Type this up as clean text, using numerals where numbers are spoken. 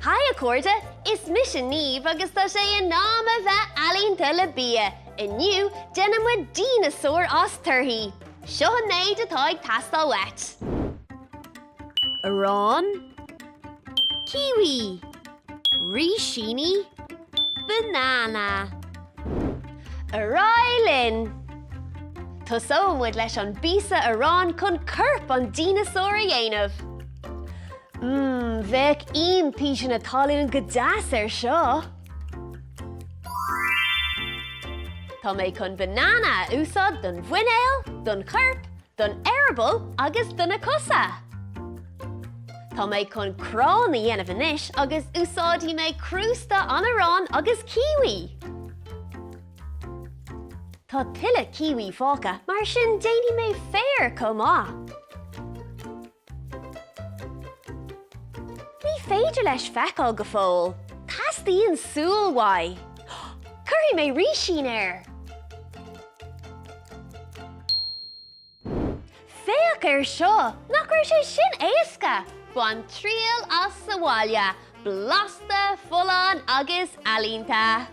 Haigh a chairde, is mise Niamh agus tá sé in am a bheith ealaíonta le bia! Inniu, déanfaidh muid dineasár as torthaí! Seo an méid atá ag teastáil uait. Arán, Kiwi, Rísíní, Banana. Ar aghaidh linn! Tosóidh muid leis an bpíosa aráin chun corp an dineasáir a dhéanamh. Mmm, bheadh im píseanna talún go deas air seo! Tá mé chun banana a úsáid don mhuinéal, don chorp, don eireaball agus do na cosa! Tá mé chun crann a dhéanamh anois agus úsáidfidh mé crústa an aráin agus kiwi! Tá tuilleadh kiwi fágtha, mar sin déanfaidh mé féar chomh maith! Ní féidir leis feiceáil go fóill. Teastaíonn súil uaidh. Cuirfidh mé rísín air! Féach air seo! Nach raibh sé sin éasca? Bain triail as sa bhaile! Blasta, folláin agus ealaíonta!